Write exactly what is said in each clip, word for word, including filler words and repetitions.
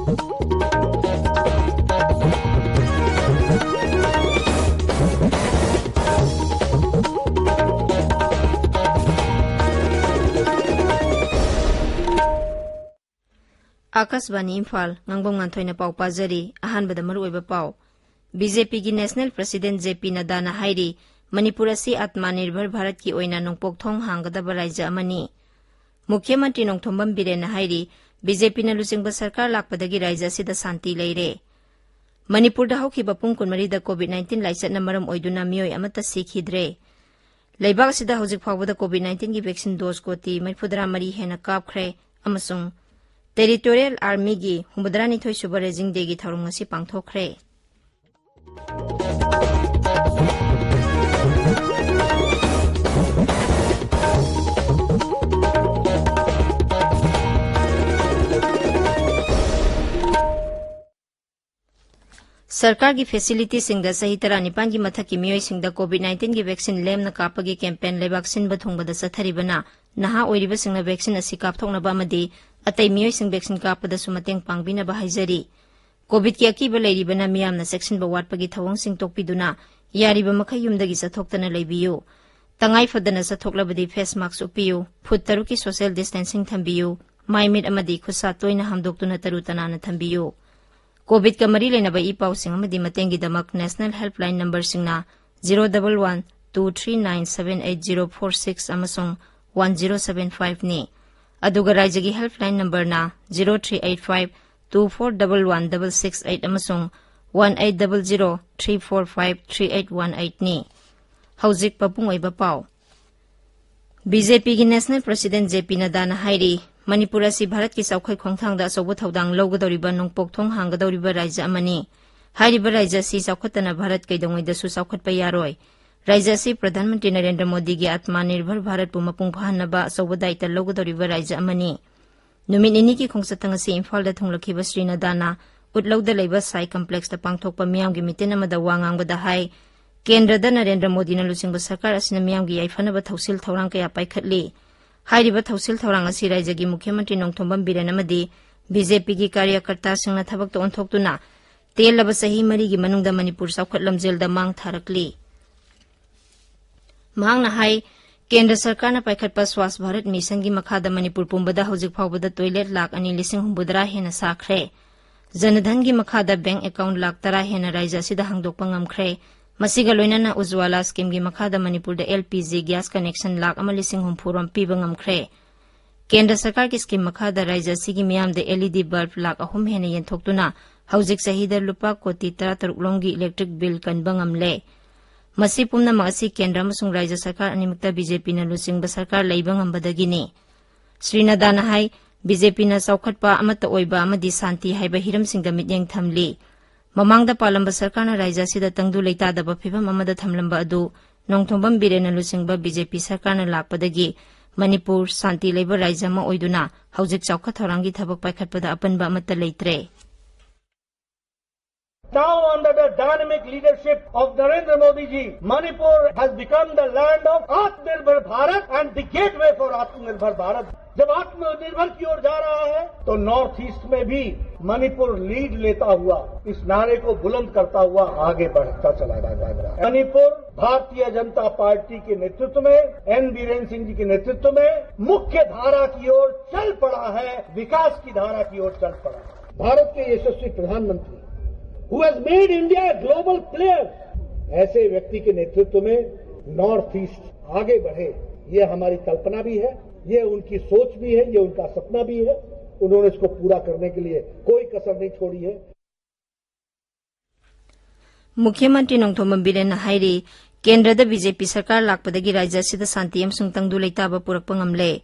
ꯑꯥꯀꯥꯁꯕꯥꯅꯤ ꯏꯝꯐꯥꯜ, ꯉꯥꯡꯕꯝ ꯉꯥꯟꯊꯣꯏꯅ ꯄꯥꯎ ꯄꯥꯖꯔꯤ꯫ ꯑꯍꯥꯟꯕꯗ ꯃꯔꯨꯑꯣꯏꯕ ꯄꯥꯎ꯫ ꯕꯤ ꯖꯦ ꯄꯤꯒꯤ National President ꯖꯦ ꯄꯤ ꯅꯗꯥꯅ ꯍꯥꯏꯔꯤ, ꯃꯅꯤꯄꯨꯔ ꯑꯁꯤ ꯑꯥꯇꯃꯥꯅꯤꯔꯚꯔ ꯚꯥꯔꯠꯀꯤ ꯑꯣꯏꯅ ꯅꯣꯡꯄꯣꯛ ꯊꯣꯡ ꯍꯥꯡꯒꯗꯕ ꯔꯥꯏꯖ꯭ꯌ ꯑꯃꯅꯤ꯫ ꯃꯨꯈ꯭ꯌ ꯃꯟꯇ꯭ꯔꯤ ꯅꯣꯡꯊꯣꯝꯕꯝ ꯕꯤꯔꯦꯟꯅ ꯍꯥꯏꯔꯤ, ꯕꯤ ꯖꯦ ꯄꯤꯅ ꯂꯨꯆꯤꯡꯕ ꯁꯔꯀꯥꯔ ꯂꯥꯛꯄꯗꯒꯤ ꯔꯥꯏꯖ꯭ꯌ ꯑꯁꯤꯗ ꯁꯥꯟꯇꯤ ꯂꯩꯔꯦ꯫ ꯃꯅꯤꯄꯨꯔꯗ ꯍꯧꯈꯤꯕ ꯄꯨꯡ ꯀꯨꯟꯃꯔꯤꯗ COVID nineteen ꯂꯥꯏꯆꯠꯅ ꯃꯔꯝ ꯑꯣꯏꯗꯨꯅ ꯃꯤꯑꯣꯏ ꯑꯃꯠꯇ ꯁꯤꯈꯤꯗ꯭ꯔꯦ꯫ ꯂꯩꯕꯥꯛ ꯑꯁꯤꯗ ꯍꯧꯖꯤꯛ ꯐꯥꯎꯕꯗ COVID nineteenꯒꯤ vaccine dose ꯀꯣꯇꯤ ꯃꯔꯤꯐꯨꯇꯔꯥ ꯃꯔꯤ ꯍꯦꯟꯅ ꯀꯥꯞꯈ꯭ꯔꯦ ꯑꯃꯁꯨꯡ Territorial Armyꯒꯤ ꯍꯨꯝꯐꯨꯇꯔꯥꯅꯤꯊꯣꯏ ꯁꯨꯕ Raising Dayꯒꯤ ꯊꯧꯔꯝ ꯉꯁꯤ ꯄꯥꯡꯊꯣꯛꯈ꯭ꯔꯦ꯫ ꯁꯔꯀꯥꯔꯒꯤ facilityꯁꯤꯡꯗ ꯆꯍꯤ ꯇꯔꯥꯅꯤꯄꯥꯟꯒꯤ ꯃꯊꯛꯀꯤ ꯃꯤꯑꯣꯏꯁꯤꯡꯗ COVID nineteenꯒꯤ vaccine ꯂꯦꯝꯅ ꯀꯥꯞꯄꯒꯤ campaign ꯂꯩꯕꯥꯛ ꯁꯤꯟꯕ ꯊꯨꯡꯕꯗ ꯆꯠꯊꯔꯤꯕꯅ ꯅꯍꯥ ꯑꯣꯏꯔꯤꯕꯁꯤꯡꯅ vaccine ꯑꯁꯤ ꯀꯥꯞꯊꯣꯛꯅꯕ ꯑꯃꯗꯤ ꯑꯇꯩ ꯃꯤꯑꯣꯏꯁꯤꯡ vaccine ꯀꯥꯞꯄꯗꯁꯨ ꯃꯇꯦꯡ ꯄꯥꯡꯕꯤꯅꯕ ꯍꯥꯏꯖꯔꯤ꯫ COVIDꯀꯤ ꯑꯀꯤꯕ ꯂꯩꯔꯤꯕꯅ ꯃꯤꯌꯥꯝꯅ ꯆꯦꯛꯁꯤꯟꯕ ꯋꯥꯠꯄꯒꯤ ꯊꯧꯑꯣꯡꯁꯤꯡ ꯇꯣꯛꯄꯤꯗꯨꯅ ꯌꯥꯔꯤꯕ ꯃꯈꯩ ꯌꯨꯝꯗꯒꯤ ꯆꯠꯊꯣꯛꯇꯅ ꯂꯩꯕꯤꯌꯨ꯫ ꯇꯉꯥꯏ ꯐꯗꯅ ꯆꯠꯊꯣꯛꯂꯕꯗꯤ face mask ꯎꯞꯄꯤꯌꯨ, ꯐꯨꯠ ꯇꯔꯨꯛꯀꯤ social distancing ꯊꯝꯕꯤꯌꯨ, ꯃꯥꯏ ꯃꯤꯠ ꯑꯃꯗꯤ ꯈꯨꯠꯁꯥ ꯇꯣꯏꯅ ꯍꯥꯝꯗꯣꯛꯇꯨꯅ ꯇꯔꯨ ꯇꯅꯥꯟꯅ ꯊꯝꯕꯤꯌꯨ꯫ COVIDꯀ ꯃꯔꯤ ꯂꯩꯅꯕ ꯏ ꯄꯥꯎꯁꯤꯡ ꯑꯃꯗꯤ ꯃꯇꯦꯡꯒꯤꯗꯃꯛ National Helpline numberꯁꯤꯡꯅ zero double one two three nine seven eight zero four six ꯑꯃꯁꯨꯡ one zero seven fiveꯅꯤ꯫ ꯑꯗꯨꯒ ꯔꯥꯏꯖ꯭ꯌꯒꯤ helpline numberꯅ zero three eight five two four double one double six eight ꯑꯃꯁꯨꯡ one eight double zero three four five three eight one eightꯅꯤ꯫ ꯍꯧꯖꯤꯛ ꯃꯄꯨꯡ ꯑꯣꯏꯕ ꯄꯥꯎ꯫ B J ꯄꯤꯒꯤ National President J ꯄꯤ ꯅꯗꯥꯅ ꯍꯥꯏꯔꯤ, ꯃꯅꯤꯄꯨꯔ ꯑꯁꯤ ꯚꯥꯔꯠꯀꯤ ꯆꯥꯎꯈꯠ ꯈꯣꯡꯊꯥꯡꯗ ꯑꯆꯧꯕ ꯊꯧꯗꯥꯡ ꯂꯧꯒꯗꯧꯔꯤꯕ ꯅꯣꯡꯄꯣꯛ ꯊꯣꯡ ꯍꯥꯡꯒꯗꯧꯔꯤꯕ ꯔꯥꯏꯖ꯭ꯌ ꯑꯃꯅꯤ꯫ ꯍꯥꯏꯔꯤꯕ ꯔꯥꯏꯖ꯭ꯌ ꯑꯁꯤ ꯆꯥꯎꯈꯠꯇꯅ ꯚꯥꯔꯠ ꯀꯩꯗꯧꯉꯩꯗꯁꯨ ꯆꯥꯎꯈꯠꯄ ꯌꯥꯔꯣꯏ꯫ ꯔꯥꯏꯖ꯭ꯌ ꯑꯁꯤ ꯄ꯭ꯔꯙꯥꯟ ꯃꯟꯇ꯭ꯔꯤ ꯅꯔꯦꯟꯗ꯭ꯔ ꯃꯣꯗꯤꯒꯤ ꯑꯥꯇꯃꯥꯅꯤꯔꯚꯔ ꯚꯥꯔꯠꯄꯨ ꯃꯄꯨꯡ ꯐꯥꯍꯟꯅꯕ ꯑꯆꯧꯕ ꯗꯥꯌꯤꯇ꯭ꯕ ꯂꯧꯒꯗꯧꯔꯤꯕ ꯔꯥꯏꯖ꯭ꯌ ꯑꯃꯅꯤ꯫ ꯅꯨꯃꯤꯠ ꯅꯤꯅꯤꯒꯤ ꯈꯣꯡꯆꯠꯇ ꯉꯁꯤ ꯏꯝꯐꯥꯜꯗ ꯊꯨꯡꯂꯛꯈꯤꯕ ꯁ꯭ꯔꯤ ꯅꯗꯥꯅ ꯎꯠꯂꯧꯗ ꯂꯩꯕ ꯁꯥꯏ complexꯇ ꯄꯥꯡꯊꯣꯛꯄ ꯃꯤꯌꯥꯝꯒꯤ ꯃꯤꯇꯤꯟ ꯑꯃꯗ ꯋꯥ ꯉꯥꯡꯕꯗ ꯍꯥꯏ, ꯀꯦꯟꯗ꯭ꯔꯗ ꯅꯔꯦꯟꯗ꯭ꯔ ꯃꯣꯗꯤꯅ ꯂꯨꯆꯤꯡꯕ ꯁꯔꯀꯥꯔ ꯑꯁꯤꯅ ꯃꯤꯌꯥꯝꯒꯤ ꯌꯥꯏꯐꯅꯕ ꯊꯧꯁꯤꯜ ꯊꯧꯔꯥꯡ ꯀꯌꯥ ꯄꯥꯏꯈꯠꯂꯤ꯫ ꯍꯥꯏꯔꯤꯕ ꯊꯧꯁꯤꯜ ꯊꯧꯔꯥꯡ ꯑꯁꯤ ꯔꯥꯏꯖ꯭ꯌꯒꯤ ꯃꯨꯈ꯭ꯌ ꯃꯟꯇ꯭ꯔꯤ ꯅꯣꯡꯊꯣꯝꯕꯝ ꯕꯤꯔꯦꯟ ꯑꯃꯗꯤ ꯕꯤ ꯖꯦ ꯄꯤꯒꯤ ꯀꯥꯔꯌꯀꯔꯇꯥꯁꯤꯡꯅ ꯊꯕꯛꯇ ꯑꯣꯟꯊꯣꯛꯇꯨꯅ ꯇꯦꯜꯂꯕ ꯆꯍꯤ ꯃꯔꯤꯒꯤ ꯃꯅꯨꯡꯗ ꯃꯅꯤꯄꯨꯔ ꯆꯥꯎꯈꯠ ꯂꯝꯖꯦꯜꯗ ꯃꯥꯡ ꯊꯥꯔꯛꯂꯤ꯫ ꯃꯍꯥꯛꯅ ꯍꯥꯏ, ꯀꯦꯟꯗ꯭ꯔ ꯁꯔꯀꯥꯔꯅ ꯄꯥꯏꯈꯠꯄ ꯁ꯭ꯋꯥꯁ ꯚꯥꯔꯠ ꯃꯤꯁꯟꯒꯤ ꯃꯈꯥꯗ ꯃꯅꯤꯄꯨꯔ ꯄꯨꯝꯕꯗ ꯍꯧꯖꯤꯛ ꯐꯥꯎꯕꯗ ꯇꯣꯏꯂꯦꯠ ꯂꯥꯈ ꯑꯅꯤ ꯂꯤꯁꯤꯡ ꯍꯨꯝꯐꯨꯇꯔꯥ ꯍꯦꯟꯅ ꯁꯥꯈ꯭ꯔꯦ꯫ ꯖꯅꯙꯟꯒꯤ ꯃꯈꯥꯗ ꯕꯦꯡꯛ ꯑꯦꯀꯥꯎꯟꯠ ꯂꯥꯈ ꯇꯔꯥ ꯍꯦꯟꯅ ꯔꯥꯖ꯭ꯌ ꯑꯁꯤꯗ ꯍꯥꯡꯗꯣꯛꯄ ꯉꯝꯈ꯭ꯔꯦ꯫ ꯃꯁꯤꯒ ꯂꯣꯏꯅꯅ ꯎꯖ꯭ꯋꯥꯂꯥ ꯁ꯭ꯀꯤꯝꯒꯤ ꯃꯈꯥꯗ ꯃꯅꯤꯄꯨꯔꯗ L P G gas connection lakh ꯑꯃ ꯂꯤꯁꯤꯡ ꯍꯨꯝꯐꯨ ꯔꯣꯝ ꯄꯤꯕ ꯉꯝꯈ꯭ꯔꯦ꯫ ꯀꯦꯟꯗ꯭ꯔ ꯁꯔꯀꯥꯔꯒꯤ ꯁ꯭ꯀꯤꯝ ꯃꯈꯥꯗ ꯔꯥꯖ꯭ꯌ ꯑꯁꯤꯒꯤ ꯃꯤꯌꯥꯝꯗ ꯑꯦꯜ ꯏ ꯗꯤ ꯕꯜꯕ ꯂꯥꯈ ꯑꯍꯨꯝ ꯍꯦꯟꯅ ꯌꯦꯟꯊꯣꯛꯇꯨꯅ ꯍꯧꯖꯤꯛ ꯆꯍꯤꯗ ꯂꯨꯄꯥ ꯀꯣꯇꯤ ꯇꯔꯥꯇꯔꯨꯛ ꯂꯣꯝꯒꯤ ꯏꯂꯦꯛꯇ꯭ꯔꯤꯛ ꯕꯤꯜ ꯀꯟꯕ ꯉꯝꯂꯦ꯫ ꯃꯁꯤ ꯄꯨꯝꯅꯃꯛ ꯑꯁꯤ ꯀꯦꯟꯗ꯭ꯔ ꯑꯃꯁꯨꯡ ꯔꯥꯖ꯭ꯌ ꯁꯔꯀꯥꯔ ꯑꯅꯤꯃꯛꯇ ꯕꯤ ꯖꯦ ꯄꯤꯅ ꯂꯨꯆꯤꯡꯕ ꯁꯔꯀꯥꯔ ꯂꯩꯕ ꯉꯝꯕꯗꯒꯤꯅꯤ꯫ ꯁ꯭ꯔꯤ ꯅꯗꯥꯅ ꯍꯥꯏ, ꯕꯤ ꯖꯦ ꯄꯤꯅ ꯆꯥꯎꯈꯠꯄ, ꯑꯃꯠꯇ ꯑꯣꯏꯕ ꯑꯃꯗꯤ ꯁꯥꯟꯇꯤ ꯍꯥꯏꯕ ꯍꯤꯔꯝꯁꯤꯡꯗ ꯃꯤꯠꯌꯦꯡ ꯊꯝꯂꯤ꯫ ꯃꯃꯥꯡꯗ ꯄꯥꯜꯂꯝꯕ ꯁꯔꯀꯥꯔꯅ ꯔꯥꯖ꯭ꯌ ꯑꯁꯤꯗ ꯇꯪꯗꯨ ꯂꯩꯇꯥꯗꯕ ꯐꯤꯚꯝ ꯑꯃꯗ ꯊꯝꯂꯝꯕ ꯑꯗꯨ ꯅꯣꯡꯊꯣꯝꯕꯝ ꯕꯤꯔꯦꯟꯅ ꯂꯨꯆꯤꯡꯕ ꯕꯤ ꯖꯦ ꯄꯤ ꯁꯔꯀꯥꯔꯅ ꯂꯥꯛꯄꯗꯒꯤ ꯃꯅꯤꯄꯨꯔ ꯁꯥꯟꯇꯤ ꯂꯩꯕ ꯔꯥꯖ꯭ꯌ ꯑꯃ ꯑꯣꯏꯗꯨꯅ ꯍꯧꯖꯤꯛ ꯆꯥꯎꯈꯠ ꯊꯧꯔꯥꯡꯒꯤ ꯊꯕꯛ ꯄꯥꯏꯈꯠꯄꯗ ꯑꯄꯟꯕ ꯑꯃꯠꯇ ꯂꯩꯇ꯭ꯔꯦ꯫ Now, under the dynamic leadership of Narendra Modi ji, Manipur has become the land of Atmanirbhar Bharat and the gateway for Atmanirbhar Bharat. जब आत्मनिर्भर की ओर जा रहा है, तो नॉर्थ ईस्ट में भी मणिपुर लीड लेता हुआ, इस नारे को बुलंद करता हुआ आगे बढ़ता चला जा रहा है। मणिपुर भारतीय जनता पार्टी के नेतृत्व में, एन बीरेन सिंह जी के नेतृत्व में मुख्य धारा की ओर चल पड़ा है, विकास की धारा की ओर चल पड़ा है। भारत के यशस्वी प्रधानमंत्री, who has made India a global player, ऐसे व्यक्ति के नेतृत्व में नॉर्थ ईस्ट आगे बढ़े, ये हमारी कल्पना भी है, ये उनकी सोच भी है, ये उनका सपना भी है। उन्होंने इसको पूरा करने के लिए कोई कसर नहीं छोड़ी है। ꯃꯨꯈ꯭ꯌ ꯃꯟꯇ꯭ꯔꯤ ꯅꯣꯡꯊꯣꯝꯕꯝ ꯕꯤꯔꯦꯟꯅ ꯍꯥꯏꯔꯤ, ꯀꯦꯟꯗ꯭ꯔꯗ ꯕꯤ ꯖꯦ ꯄꯤ ꯁꯔꯀꯥꯔ ꯂꯥꯛꯄꯗꯒꯤ ꯔꯥꯖ꯭ꯌ ꯑꯁꯤꯗ ꯁꯥꯟꯇꯤ ꯑꯃꯁꯨꯡ ꯇꯪꯗꯨ ꯂꯩꯇꯥꯕ ꯄꯨꯔꯛꯄ ꯉꯝꯂꯦ꯫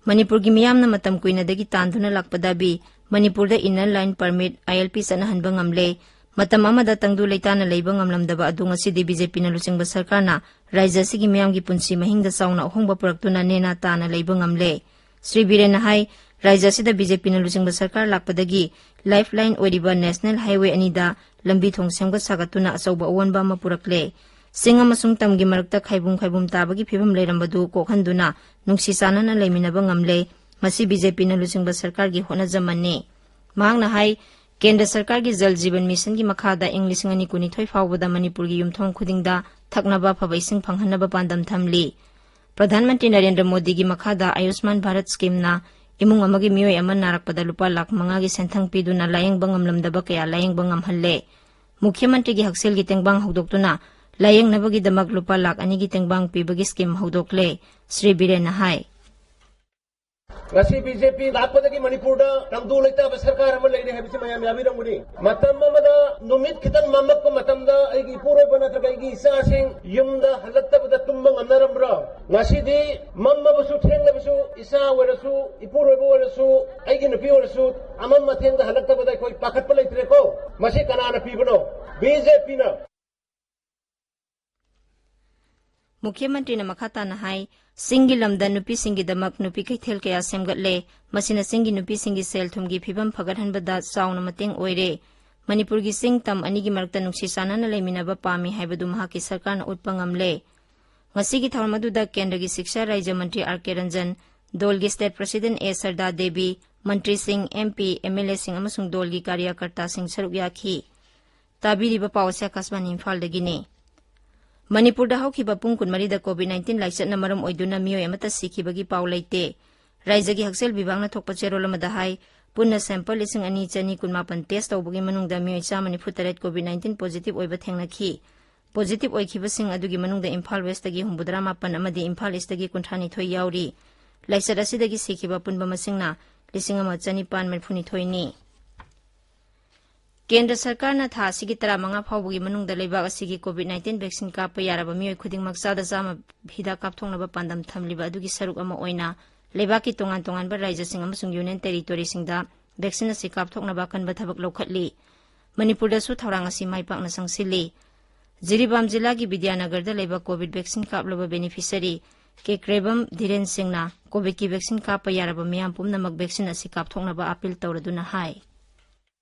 ꯃꯅꯤꯄꯨꯔꯒꯤ ꯃꯤꯌꯥꯝꯅ ꯃꯇꯝ ꯀꯨꯏꯅꯗꯒꯤ ꯇꯥꯟꯗꯨꯅ ꯂꯥꯛꯄ ꯗꯥꯕꯤ, ꯃꯅꯤꯄꯨꯔꯗ ꯏꯟꯅꯔ ꯂꯥꯏꯟ ꯄꯔꯃꯤꯠ, ꯑꯥꯏ ꯑꯦꯜ ꯄꯤ ꯆꯠꯅꯍꯟꯕ ꯉꯝꯂꯦ꯫ ꯃꯇꯝ ꯑꯃꯗ ꯇꯪꯗꯨ ꯂꯩꯇꯥꯅ ꯂꯩꯕ ꯉꯝꯂꯝꯗꯕ ꯑꯗꯨ ꯉꯁꯤꯗꯤ ꯕꯤ ꯖꯦ ꯄꯤꯅ ꯂꯨꯆꯤꯡꯕ ꯁꯔꯀꯥꯔꯅ ꯔꯥꯖ꯭ꯌ ꯑꯁꯤꯒꯤ ꯃꯤꯌꯥꯝꯒꯤ ꯄꯨꯟꯁꯤ ꯃꯍꯤꯡꯗ ꯆꯥꯎꯅ ꯑꯍꯣꯡꯕ ꯄꯨꯔꯛꯇꯨꯅ ꯅꯦꯅꯥ ꯇꯥꯅ ꯂꯩꯕ ꯉꯝꯂꯦ꯫ ꯁ꯭ꯔꯤ ꯕꯤꯔꯦꯟꯅ ꯍꯥꯏ, ꯔꯥꯖ꯭ꯌ ꯑꯁꯤꯗ ꯕꯤ ꯖꯦ ꯄꯤꯅ ꯂꯨꯆꯤꯡꯕ ꯁꯔꯀꯥꯔ ꯂꯥꯛꯄꯗꯒꯤ ꯂꯥꯏꯐ ꯂꯥꯏꯟ ꯑꯣꯏꯔꯤꯕ ꯅꯦꯁꯅꯦꯜ ꯍꯥꯏꯋꯦ ꯑꯅꯤꯗ ꯂꯝꯕꯤ ꯊꯣꯡ ꯁꯦꯝꯒꯠ ꯁꯥꯒꯠꯇꯨꯅ ꯑꯆꯧꯕ ꯑꯑꯣꯟꯕ ꯑꯃ ꯄꯨꯔꯛꯂꯦ꯫ ꯆꯤꯡ ꯑꯃꯁꯨꯡ ꯇꯝꯒꯤ ꯃꯔꯛꯇ ꯈꯥꯏꯕꯨꯝ ꯈꯥꯏꯕꯨꯝ ꯇꯥꯕꯒꯤ ꯐꯤꯕꯝ ꯂꯩꯔꯝꯕꯗꯨ ꯀꯣꯛꯍꯟꯗꯨꯅ ꯅꯨꯡꯁꯤ ꯆꯥꯟꯅꯅ ꯂꯩꯃꯤꯟꯅꯕ ꯉꯝꯂꯦ꯫ ꯃꯁꯤ ꯕꯤ ꯖꯦ ꯄꯤꯅ ꯂꯨꯆꯤꯡꯕ ꯁꯔꯀꯥꯔꯒꯤ ꯍꯣꯠꯅꯖꯃꯟꯅꯤ꯫ ꯃꯍꯥꯛꯅ ꯍꯥꯏ, ꯀꯦꯟꯗ꯭ꯔ ꯁꯔꯀꯥꯔꯒꯤ ꯖꯜ ꯖꯤꯕꯟ ꯃꯤꯁꯟꯒꯤ ꯃꯈꯥꯗ ꯏꯪ ꯂꯤꯁꯤꯡ ꯑꯅꯤ ꯀꯨꯟꯅꯤꯊꯣꯏ ꯐꯥꯎꯕꯗ ꯃꯅꯤꯄꯨꯔꯒꯤ ꯌꯨꯝꯊꯣꯡ ꯈꯨꯗꯤꯡꯗ ꯊꯛꯅꯕ ꯑꯐꯕ ꯏꯁꯤꯡ ꯐꯪꯍꯟꯅꯕ ꯄꯥꯟꯗꯝ ꯊꯝꯂꯤ꯫ ꯄ꯭ꯔꯙꯥꯟ ꯃꯟꯇ꯭ꯔꯤ ꯅꯔꯦꯟꯗ꯭ꯔ ꯃꯣꯗꯤꯒꯤ ꯃꯈꯥꯗ ꯑꯌꯨꯁꯃꯥꯟ ꯚꯥꯔꯠ ꯁ꯭ꯀꯤꯝꯅ ꯏꯃꯨꯡ ꯑꯃꯒꯤ ꯃꯤꯑꯣꯏ ꯑꯃ ꯅꯥꯔꯛꯄꯗ ꯂꯨꯄꯥ ꯂꯥꯈ ꯃꯉꯥꯒꯤ ꯁꯦꯟꯊꯪ ꯄꯤꯗꯨꯅ ꯂꯥꯌꯦꯡꯕ ꯉꯝꯂꯝꯗꯕ ꯀꯌꯥ ꯂꯥꯌꯦꯡꯕ ꯉꯝꯍꯜꯂꯦ꯫ ꯃꯨꯈ꯭ꯌ ꯃꯟꯇ꯭ꯔꯤꯒꯤ ꯍꯛꯁꯦꯜꯒꯤ ꯇꯦꯡꯕꯥꯡ ꯍꯧꯗꯣꯛꯇꯨꯅ ꯂꯥꯌꯦꯡꯅꯕꯒꯤꯗꯃꯛ ꯂꯨꯄꯥ ꯂꯥꯈ ꯑꯅꯤꯒꯤ ꯇꯦꯡꯕꯥꯡ ꯄꯤꯕꯒꯤ ꯁ꯭ꯀꯤꯝ ꯍꯧꯗꯣꯛꯂꯦ꯫ ꯁ꯭ꯔꯤ ꯕꯤꯔꯦꯟꯅ ꯍꯥꯏ, ꯉꯁꯤ ꯕꯤ ꯖꯦ ꯄꯤ ꯂꯥꯛꯄꯗꯒꯤ ꯃꯅꯤꯄꯨꯔꯗ ꯇꯪꯗꯨ ꯂꯩꯇꯥꯕ ꯁꯔꯀꯥꯔ ꯑꯃ ꯂꯩꯔꯦ ꯍꯥꯏꯕꯁꯤ ꯃꯌꯥꯝ ꯌꯥꯕꯤꯔꯝꯒꯅꯤ꯫ ꯃꯇꯝ ꯑꯃꯗ ꯅꯨꯃꯤꯠ ꯈꯤꯇꯪ ꯃꯝꯂꯛꯄ ꯃꯇꯝꯗ ꯑꯩꯒꯤ ꯏꯄꯨꯔꯣꯏꯕ ꯅꯠꯇ꯭ꯔꯒ ꯑꯩꯒꯤ ꯏꯆꯥꯁꯤꯡ ꯌꯨꯝꯗ ꯍꯜꯂꯛꯇꯕꯗ ꯇꯨꯝꯕ ꯉꯝꯅꯔꯝꯕ꯭ꯔꯥ? ꯉꯁꯤꯗꯤ ꯃꯝꯃꯕꯁꯨ ꯊꯦꯡꯂꯕꯁꯨ ꯏꯆꯥ ꯑꯣꯏꯔꯁꯨ, ꯏꯄꯨꯔꯣꯏꯕ ꯑꯣꯏꯔꯁꯨ, ꯑꯩꯒꯤ ꯅꯨꯄꯤ ꯑꯣꯏꯔꯁꯨ ꯑꯃꯝ ꯑꯊꯦꯡꯗ ꯍꯜꯂꯛꯇꯕꯗ ꯑꯩꯈꯣꯏ ꯄꯥꯈꯠꯄ ꯂꯩꯇ꯭ꯔꯦꯀꯣ꯫ ꯃꯁꯤ ꯀꯅꯥꯅ ꯄꯤꯕꯅꯣ? ꯕꯤ ꯖꯦ ꯄꯤꯅ꯫ ꯃꯨꯈ꯭ꯌ ꯃꯟꯇ꯭ꯔꯤꯅ ꯃꯈꯥ ꯇꯥꯅ ꯍꯥꯏ, ꯆꯤꯡꯒꯤ ꯂꯝꯗ ꯅꯨꯄꯤꯁꯤꯡꯒꯤꯗꯃꯛ ꯅꯨꯄꯤ ꯀꯩꯊꯦꯜ ꯀꯌꯥ ꯁꯦꯝꯒꯠꯂꯦ꯫ ꯃꯁꯤꯅ ꯆꯤꯡꯒꯤ ꯅꯨꯄꯤꯁꯤꯡꯒꯤ ꯁꯦꯜ ꯊꯨꯝꯒꯤ ꯐꯤꯕꯝ ꯐꯒꯠꯍꯟꯕꯗ ꯆꯥꯎꯅ ꯃꯇꯦꯡ ꯑꯣꯏꯔꯦ꯫ ꯃꯅꯤꯄꯨꯔꯒꯤ ꯆꯤꯡ ꯇꯝ ꯑꯅꯤꯒꯤ ꯃꯔꯛꯇ ꯅꯨꯡꯁꯤ ꯆꯥꯟꯅꯅ ꯂꯩꯃꯤꯟꯅꯕ ꯄꯥꯝꯃꯤ ꯍꯥꯏꯕꯗꯨ ꯃꯍꯥꯛꯀꯤ ꯁꯔꯀꯥꯔꯅ ꯎꯠꯄ ꯉꯝꯂꯦ꯫ ꯉꯁꯤꯒꯤ ꯊꯧꯔꯝ ꯑꯗꯨꯗ ꯀꯦꯟꯗ꯭ꯔꯒꯤ ꯁꯤꯛꯁꯥ ꯔꯥꯖ꯭ꯌ ꯃꯟꯇ꯭ꯔꯤ ꯑꯥꯔ ꯀꯦ ꯔꯟꯖꯟ, ꯗꯣꯜꯒꯤ state president A Sharda Devi, ꯃꯟꯇ꯭ꯔꯤꯁꯤꯡ, ꯑꯦꯝ ꯄꯤ, ꯑꯦꯝ ꯑꯦꯜ ꯑꯦꯁꯤꯡ ꯑꯃꯁꯨꯡ ꯗꯣꯜꯒꯤ ꯀꯥꯔꯌꯀꯔꯇꯥꯁꯤꯡ ꯁꯔꯨꯛ ꯌꯥꯈꯤ꯫ ꯇꯥꯕꯤꯔꯤꯕ ꯄꯥꯎ ꯑꯁꯤ ꯑꯀꯥꯁꯕꯥꯅꯤ ꯏꯝꯐꯥꯜꯗꯒꯤꯅꯤ꯫ ꯃꯅꯤꯄꯨꯔꯗ ꯍꯧꯈꯤꯕ ꯄꯨꯡ ꯀꯨꯟꯃꯔꯤꯗ ꯀꯣꯚꯤꯗ ꯅꯥꯏꯟꯇꯤꯟ ꯂꯥꯏꯆꯠꯅ ꯃꯔꯝ ꯑꯣꯏꯗꯨꯅ ꯃꯤꯑꯣꯏ ꯑꯃꯠꯇ ꯁꯤꯈꯤꯕꯒꯤ ꯄꯥꯎ ꯂꯩꯇꯦ꯫ ꯔꯥꯏꯖ꯭ꯌꯒꯤ ꯍꯛꯁꯦꯜ ꯕꯤꯚꯥꯒꯅ ꯊꯣꯛꯄ ꯆꯦꯔꯣꯜ ꯑꯃꯗ ꯍꯥꯏ, ꯄꯨꯟꯅ ꯁꯦꯝꯄꯜ ꯂꯤꯁꯤꯡ ꯑꯅꯤ ꯆꯅꯤ ꯀꯨꯟꯃꯥꯄꯟ ꯇꯦꯁ ꯇꯧꯕꯒꯤ ꯃꯅꯨꯡꯗ ꯃꯤꯑꯣꯏ ꯆꯥꯝꯃ ꯅꯤꯐꯨ ꯇꯔꯦꯠ ꯀꯣꯚꯤꯗ ꯅꯥꯏꯟꯇꯤꯟ ꯄꯣꯖꯤꯇꯤꯚ ꯑꯣꯏꯕ ꯊꯦꯡꯅꯈꯤ꯫ ꯄꯣꯖꯤꯇꯤꯚ ꯑꯣꯏꯈꯤꯕꯁꯤꯡ ꯑꯗꯨꯒꯤ ꯃꯅꯨꯡꯗ ꯏꯝꯐꯥꯜ ꯋꯦꯁꯇꯒꯤ ꯍꯨꯝꯐꯨꯇꯔꯥ ꯃꯥꯄꯟ ꯑꯃꯗꯤ ꯏꯝꯐꯥꯜ ꯏꯁꯇꯒꯤ ꯀꯨꯟꯊ꯭ꯔꯥ ꯅꯤꯊꯣꯏ ꯌꯥꯎꯔꯤ꯫ ꯂꯥꯏꯆꯠ ꯑꯁꯤꯗꯒꯤ ꯁꯤꯈꯤꯕ ꯑꯄꯨꯟꯕ ꯃꯁꯤꯡꯅ ꯂꯤꯁꯤꯡ ꯑꯃ ꯆꯅꯤꯄꯥꯟ ꯃꯔꯤꯐꯨ ꯅꯤꯊꯣꯏꯅꯤ꯫ ꯀꯦꯟꯗ꯭ꯔ ꯁꯔꯀꯥꯔꯅ ꯊꯥ ꯑꯁꯤꯒꯤ ꯇꯔꯥꯃꯉꯥ ꯐꯥꯎꯕꯒꯤ ꯃꯅꯨꯡꯗ ꯂꯩꯕꯥꯛ ꯑꯁꯤꯒꯤ ꯀꯣꯚꯤꯗ ꯅꯥꯏꯟꯇꯤꯟ ꯚꯦꯛꯁꯤꯟ ꯀꯥꯞꯄ ꯌꯥꯔꯕ ꯃꯤꯑꯣꯏ ꯈꯨꯗꯤꯡꯃꯛ ꯆꯥꯗ ꯆꯥꯝꯃ ꯍꯤꯗꯥꯛ ꯀꯥꯞꯊꯣꯛꯅꯕ ꯄꯥꯟꯗꯝ ꯊꯝꯂꯤꯕ ꯑꯗꯨꯒꯤ ꯁꯔꯨꯛ ꯑꯃ ꯑꯣꯏꯅ ꯂꯩꯕꯥꯛꯀꯤ ꯇꯣꯉꯥꯟ ꯇꯣꯉꯥꯟꯕ ꯔꯥꯏꯖ꯭ꯌꯁꯤꯡ ꯑꯃꯁꯨꯡ ꯌꯨꯅꯤꯌꯟ ꯇꯦꯔꯤꯇꯣꯔꯤꯁꯤꯡꯗ ꯚꯦꯛꯁꯤꯟ ꯑꯁꯤ ꯀꯥꯞꯊꯣꯛꯅꯕ ꯑꯀꯟꯕ ꯊꯕꯛ ꯂꯧꯈꯠꯂꯤ꯫ ꯃꯅꯤꯄꯨꯔꯗꯁꯨ ꯊꯧꯔꯥꯡ ꯑꯁꯤ ꯃꯥꯏ ꯄꯥꯛꯅ ꯆꯪꯁꯤꯜꯂꯤ꯫ ꯖꯤꯔꯤꯕꯥꯝ ꯖꯤꯂꯥꯒꯤ ꯕꯤꯗ꯭ꯌꯥꯅꯒꯔꯗ ꯂꯩꯕ ꯀꯣꯚꯤꯗ ꯚꯦꯛꯁꯤꯟ ꯀꯥꯞꯂꯕ ꯕꯦꯅꯤꯐꯤꯁꯔꯤ ꯀꯦꯀ꯭ꯔꯦꯕꯝ ꯙꯤꯔꯦꯟ ꯁꯤꯡꯅ ꯀꯣꯚꯤꯗꯀꯤ ꯚꯦꯛꯁꯤꯟ ꯀꯥꯞꯄ ꯌꯥꯔꯕ ꯃꯤꯌꯥꯝ ꯄꯨꯝꯅꯃꯛ ꯚꯦꯛꯁꯤꯟ ꯑꯁꯤ ꯀꯥꯞꯊꯣꯛꯅꯕ ꯑꯥꯄꯤꯜ ꯇꯧꯔꯗꯨꯅ ꯍꯥꯏ꯫